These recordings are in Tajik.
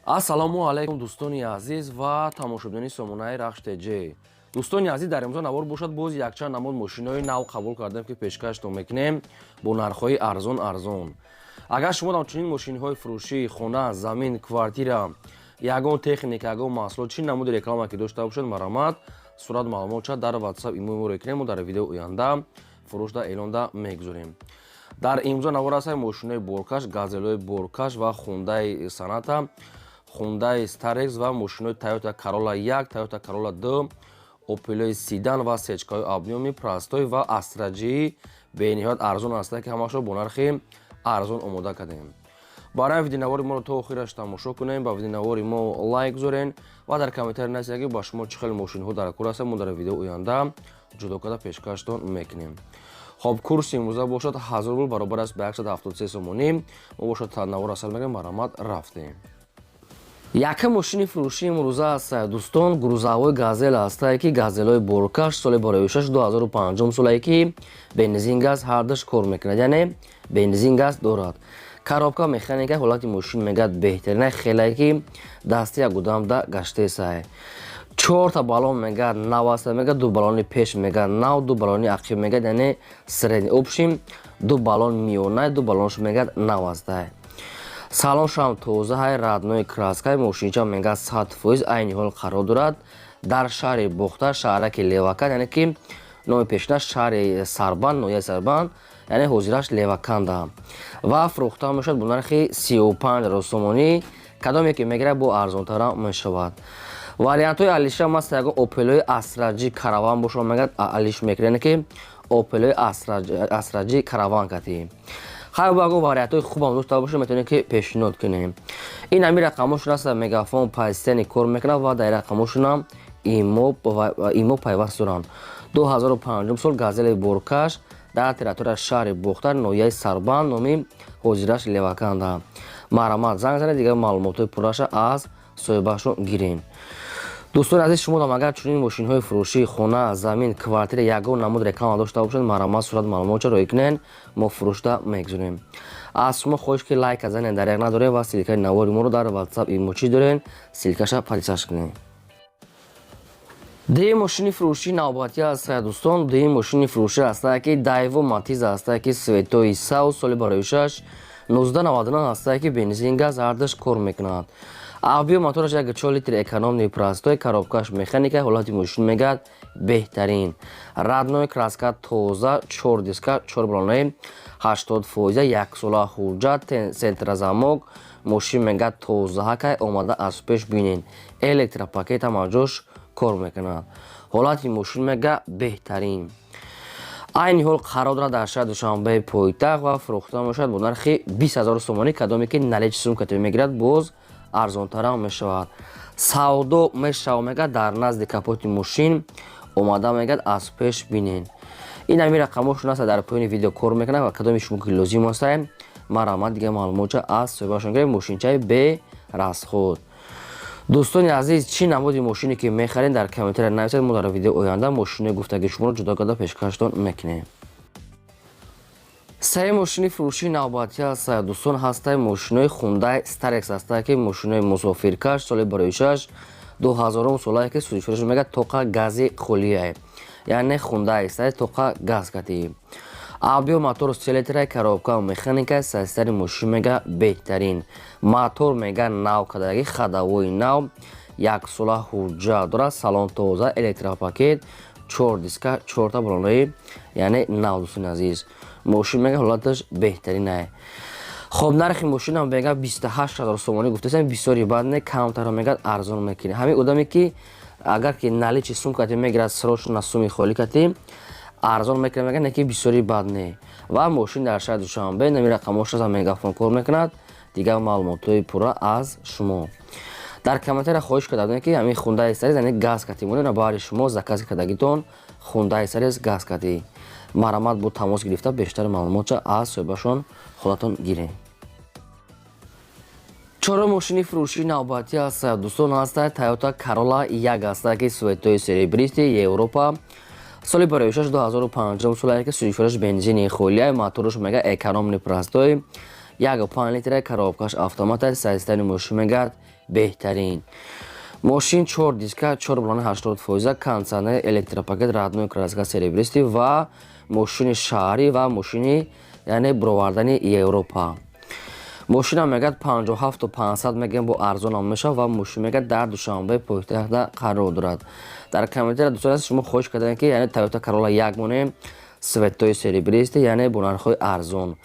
Ассалому алайкум, дӯстони азиз ва тамошобинони сомонаи Рахш ТЖ. Дӯстони азиз, дар имрӯза навор бошад, боз якчанд намуд мошинои нав қабул кардем, ки пешкаштон мекунем бо нархҳои арзон арзон. Агар шумо ҳамчунин мошинҳои фурӯшӣ, хона, замин, квартира, ягон техника, ягон маҳсулот, чӣ намуди реклама ки дошта бошед, марҳамат, сурат, маълумотша дар WhatsApp, имо моро кунем, мо дар видео оянда фурӯшда эълонда мегузорем. Дар имрӯза навор ҳастанд мошинои боркаш, Газелҳои боркаш ва Хундаи Соната, Хундаи Старекс ва мошинои Тойота Corolla 1, Тойота Corolla 2, Опелои седан ва сечкаҳои объёмный, простой ва Астра Ҷи бениҳоят арзон ҳастанд, ки ҳамашро бо нархи арзон омода кардем. Барои видеонавори моро то охираш тамошо кунем, ба видеонавори мо лайк гузорен ва дар комментарий нависед, ки ба шумо чӣ хел мошинҳо дар кор ҳастанд, мо дар видео оянда ҷудо карда пешкаштон мекунем. Хоб, курси имрӯза бошад 1000 рубл, баробар аст ба 173 сомонӣ. Мо бошад навор асар мекунем, марҳамат, рафтем. Якум мошини фурӯшии имрӯза аст, дӯстон, грузовой Газел ҳастае, ки Газелҳои боркаш, соли бароишаш 2005 солае, ки бензин, газ ҳардаш кор мекунад, яъне бензин, газ дорад, коробка механика. Ҳолати мошин мегӯяд беҳтарина, хелае ки дасти якудамда гаштесае. Чорта баллон мегӯяд нав аст, мегӯяд ду баллони пеш мегӯяд нав, ду баллони ақиб мегӯяд, яъне средний, общем, ду баллон миёна, ду баллонш мегӯяд нав астае. Салоншам тозаҳай, родной краскай. Мошинча мегӯяд 100% айни ҳол қарор дорад дар шаҳри Бохтар, шаҳраки Леваканд, яъне ки номи пешинаш шаҳри Сарбанд, ноҳияи Сарбанд, яъне ҳозираш Леваканда, ва фурӯхта мешавад бо нархи 35 000 сомонӣ. Кадоме ки мегирад, бо арзонтара мешавад. Вариантҳои алишам аст, ягон Опелои Астра Ҷи Караван бошад, мегӯяд алиш мекунад, яъне ки Опелои Астра Ҷи Караван кати. Хайр, бо ягон вариантҳои хубам дошта бошед, метавонем ки пешниҳод кунем. Ин ҳами рақамошон аст, мегафон постоянно кор мекунад ва дар рақамошонам имо пайваст доранд. 2005 сол Газели боркаш дар территорияи шаҳри Бохтар, ноҳияи Сарбанд, номи ҳозираш Леваканда. Марҳамат, занг занед, дигар маълумотҳои пурраша аз соҳибашон гирем. Дӯстони азиз, шумо агар чунин мошинҳои фурӯшии хона, замин, квартира, ягон намуд реклама дошта бошед, марҳамат, сурат, маълумотча роӣ кунед, мо фурӯшда мегузорем. Аз шумо хоҳиш ки лайк занед, даряқ надорем, ва ссылкаи навори моро дар WhatsApp, имо чӣ дорем, ссылкаша подписаться кунед. Дуюм мошини фурӯшии навбатӣ аст, дӯстон. Дуюм мошини фурӯшӣ ҳастае, ки Дайво Матиз ҳастае, ки цветои сав, соли бароишаш 1999 ҳастае, ки бензин, газ ҳардаш кор мекунад. Объём мотораш 1,4 литр, экономный, простой, коробкаш механика. Ҳолати мошин мегӯяд беҳтарин, родной краска, тоза, чор диска, чор баллонаи 80%, яксола ҳуҷҷат, центрозамок. Мошин мегӯяд тозаҳакай, омада аз пеш бинед. Электропакет ҳама ҷош кор мекунад. Ҳолати мошин мегӯяд беҳтарин. Айни ҳол қарор дорад дар шаҳри Душанбеи пойтахт ва фурӯхта мешавад бо нархи 20 000 сомонӣ. Кадоме ки наличный сум мегирад, боз арзонтарам мешавад. Савдо мешавад, мегӯяд дар назди капоти мошин омада, мегӯяд аз пеш бинед. Ин ҳами рақамошон аст, дар поёни видео кор мекунад ва кадоми шумо ки лозим астае, марҳамат, дигар маълумотча аз соҳибашон гиред. Мошинчаи бе расход. Дӯстони азиз, чӣ намуди мошине ки мехаред, дар комментария нависед, мо дар видео оянда мошинои гуфтаги шуморо ҷудо карда пешкаштон мекунем. Сеюм мошини фурӯшии навбатӣ аст, дӯстон, ҳастаи мошинои Хундай Старекс ҳастае, ки мошинои мусофиркаш, соли бароишаш 2000 солае, ки сӯзишвориш мегӯяд тоқа гази холия, яъне Хундай Старекс тоқа газ кати. Объём мотор 3 литра, коробка механика. Состояни мошин мега беҳтарин, мотор мега нав кадаги, ходовои нав, яксола ҳуҷҷат дорад, салон тоза, электропакет, чор диска, чорта баллонаи, яъне нав. Дӯстони азиз, мошин мега ҳолаташ беҳтаринае. Хоб, нархи мошинам мега 28 000 сомонӣ гуфтасам, бисёри бад не, камтаро мегӯяд арзон мекунӣ. Ҳамин одаме ки агар ки наличный сум кати мегирад, срочно суми холӣ кати арзон мекунад, мегӯяд не ки бисёри бад не. Ва мошин дар шаҳри Душанбе, нами рақамош мегафон кор мекунад. Дигар маълумотҳои пурра аз шумо. Дар комментария хоҳиш карда будем, ки ҳамин Хундаи Старекс, яъне газ кати монед, баҳри шумо заказ кардагитон Хундаи Старекс газ кати. Марҳамат, бо тамос гирифта бештари маълумотча аз соҳибашон худатон гиред. Чорум мошини фурӯшии навбатӣ аст, дӯстон, ҳаста Тойота Corolla 1 ҳаста, ки цветои серебристый, Европа, соли бароишаш 2005 солае, ки сӯзишвораш бензини холия, мотораш мега экономный, простой, 1,5 литра, коробкаш автомата. Состояни мошин мегӯяд Беҳтарин мошин, чор диска, чор баллони 80%, кондиционер, электропакет, родной краска, серебристый ва мошини шаҳрӣ ва мошини, яъне, бировардани Европа. Мошинам мегӯяд 57 500 мегӯем, бо арзонам мешавад. Ва мошин мегӯяд дар Душанбе пойтахта қарор дорад. Дар комментария, дӯстон азиз, шумо хоҳиш кардем, ки, яъне, Тойота Карола як монем, цветои серебристый, яъне бо нархҳои арзон,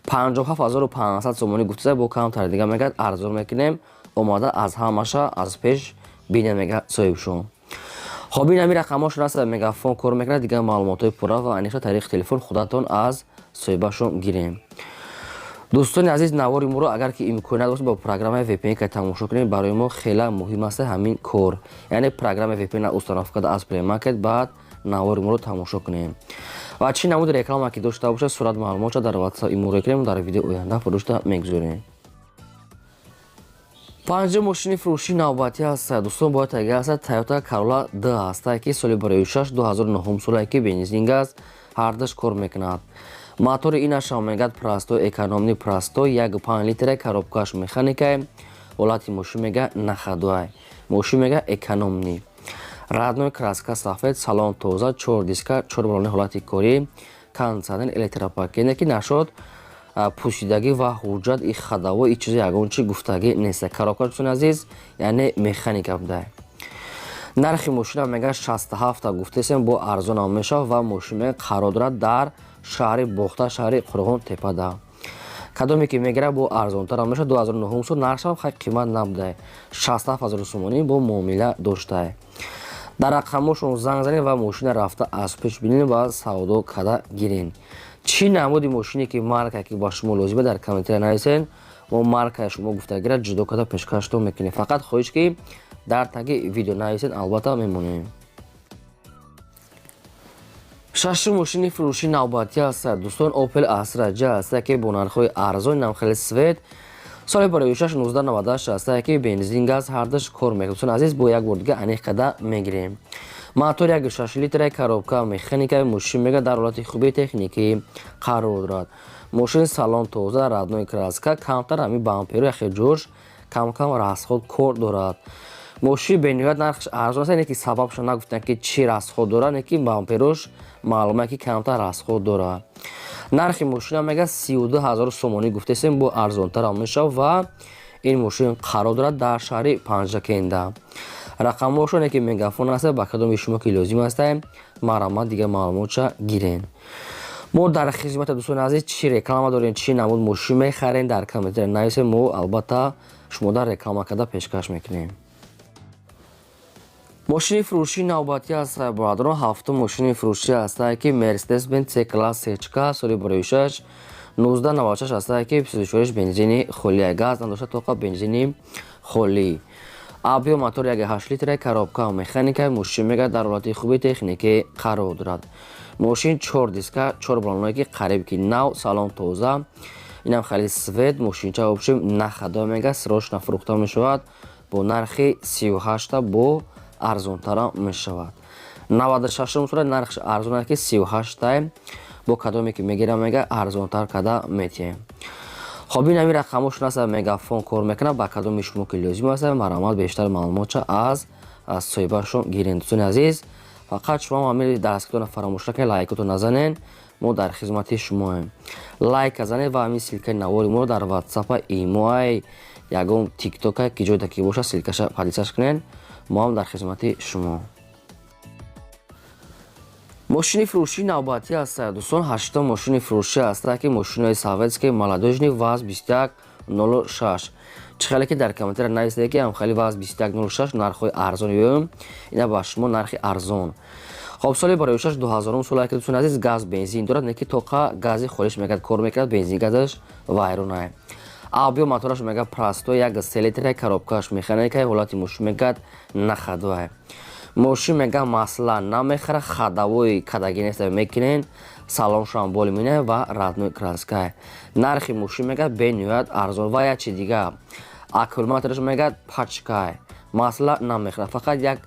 57 500 сомонӣ гуфтаса, бо камтар дига мегӯяд арзон мекунем, омада аз ҳамаша аз пеш бинем, мегӯяд соҳибшон. Хоб, ин ҳами рақамҳошон аст, мегафон кор мекунад. Дигар маълумотҳои пурра ва аниқша тариқи телефон худатон аз соҳибашон гирем. Дӯстони азиз, навори моро, агар ки имконият бошад, бо программаи VPN ка тамошо кунем. Барои мо хеле муҳим аст ҳамин кор, яъне программаи VPN установка карда аз Play Market, баъд навори моро тамошо кунем. Ва чӣ намуди реклама ки дошта бошад, сурат маълумотша дар WhatsApp иморо кунем, дар видео оянда фурӯшта мегузорем. Панҷум мошини фурӯши навбатӣ ҳаст, дӯстон, бояд таги ҳаст Toyota Corolla D ҳаста, ки соли 2006, 2009 солае, ки бензин, газ ҳардаш кор мекунад. Мотори инашам мегӯяд простой, экономный, простой, 1,5 литре, коробкаш механикае. Ҳолати мошин мега на ходовой, мошин мега экономный, родной краска, сафед, салон тоза, чор диска, чор балони, ҳолати корӣ, кондиционер, электропакет, ки нашод пӯсидагӣ ва ҳуҷҷат и ходовой и чизи ягон чи гуфтагӣ нест. Коробка, дӯстони азиз, яъне механика буда. Нархи мошина мега 67 гуфтесем, бо арзонам мешавад. Ва мошин мега қарор дорад дар шаҳри Бохта, шаҳри Қурғон Тепада. Кадоме ки мегирад, бо арзонтарам мешавад. 2009 сол, нархшам хай қимат набуда, 67 ҳазору сомонӣ бо муомила доштае. Дар рақамҳошон занг занед ва мошина рафта аз пеш бинед ва савдо карда гирен. Чӣ намуди мошине ки, марка ки ба шумо лозима, дар комментария нависен, мо маркаи шумо гуфтагира ҷудо карда пешкаштон мекунем. Фақат хоҳиш, ки дар таги видео нависен, албатта мемонем. Шашум мошини фурӯши навбатӣ аст, дӯстон, Opel Astra J аст, ки бо нархҳои арзон, нам хеле цвет, соли 2006, 1998 аст, ки бензин, газ ҳардаш кор мекунад. Дӯстони азиз, бо як бор дига аниқ карда мегирем. Мотор 1,6 литра, коробка механика. Мошин мега дар ҳолати хуби техникӣ қарор дорад. Мошин салон тоза, родной краска, камтар ҳами бамперу яхе ҷош камкам расход кор дорад. Мошин бениҳоят нархш арзон аст, не ки сабабшо нагуфтанд, ки чӣ расход дорад, не ки бамперош маълума, ки камтар расход дорад. Нархи мошина мега 32 ҳазору сомонӣ гуфтесем, бо арзонтарам мешавад. Ва ин мошин қарор дорад дар шаҳри Панҷакенда. Рақамҳошоне ки мегафон аст, ба кадоми шумо ки лозим аста, марҳамат, дигар маълумотша гирен. Мо дар хизмати, дӯстони азиз. Чӣ реклама дорем, чӣ намуд мошин мехарем, дар комментария нависем, мо албатта шумо дар реклама карда пешкаш мекунем. Мошини фурӯшии навбатӣ аст, бародарон, ҳафтум мошини фурӯшӣ аст, ки Мерседес Бенз С класс сечка, соли 2006, 1996 аст, ки сӯзишвориш бензини холия, газ надошта, тоқа бензини холӣ. Объём мотор 1,8 литра, коробка механика. Мошин мега дар ҳолати хуби техникӣ қарор дорад. Мошин чор диска, чор балоное, ки қариб ки нав, салон тоза, инам хеле цвет мошинча, вообщем на ходовой, мега срочно фурӯхта мешавад бо нархи 38-та, бо арзонтарам мешавад. 96 сола, нархш арзон аст, ки 38-тай, бо кадоме ки мегирам, мега арзонтар карда метиҳем. Хоб, ин ҳами рақамҳошон аст, мегафон кор мекунад. Ба кадоми шумо ки лозим аст, марҳамат, бештар маълумотша аз соҳибашон гирен. Дӯстони азиз, фақат шумо ҳамин дастгиртонро фаромӯш накунед, лайкотон назанен. Мо дар хизмати шумоем. Лайка занед ва ҳамин ссылкаи навори моро дар Ватсапа, Имоай, ягон Тиктока, ки ҷойда ки бошад, ссылкаша поделиться кунед. Мо ҳам дар хизмати шумо. Мошини фурӯшии навбатӣ аст, дӯстон, ҳаштум мошини фурӯшӣ аст, ки мошинои советский, молодёжный, ВАЗ 2106. Чӣ хеле ки дар комментария нависед, ки ҳамхели ВАЗ 2106, нархҳои арзон ём, ина ба шумо нархи арзон. Хоб, соли 2006, 2000 сола, ки, дӯстони азиз, газ, бензин дорад, не ки тоқа гази холиш мегӯяд кор мекунад, бензин газаш вайронае. Объём мотораш мега простой, 1,3 литра, коробкаш механика. Ҳолати мошин мегӯяд на ходовой. Мошин мега масла намехӯра, ходовой кадаги неста, мекунен, салоншам боли мине ва родной краска. Нархи мошин мега бениҳоят арзон. Ва як чи дига, аккумулятораш мега пачкай, масла намехӯрад, фақат як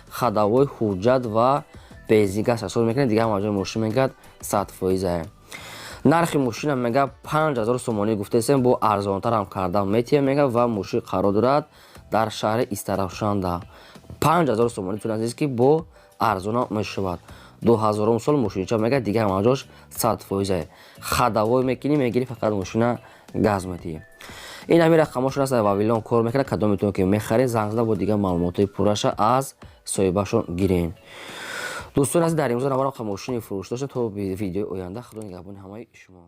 ходовой, ҳуҷҷат ва бензин газ расход мекунад, дигар ҳама ҷои мошин мегӯяд 100%-ае. Нархи мошина, мега, 5000 сомонӣ гуфтесем, бо арзонтарам кардан метиҳем, мега. Ва мошин қарор дорад дар шаҳри Истаравшанда. 5000 сомонӣ, дӯстони азиз, ки бо арзона мешавад. 2000-ум сол мошинча, мега, дига ҳамаҷош 100%. Ходовой мекунӣ, мегирӣ, фақат мошина газ метиҳӣ. Ин ҳамин рақамошон аст, Вавилон кор мекунад. Кадометон ки мехаред, занг зада, бо дигар маълумотҳои пурраша аз соҳибашон гирен. Дӯстони азиз, дар имрӯза наварам мошини фурӯш дошта. То видеои оянда, худо нигаҳбони ҳамаи шумо.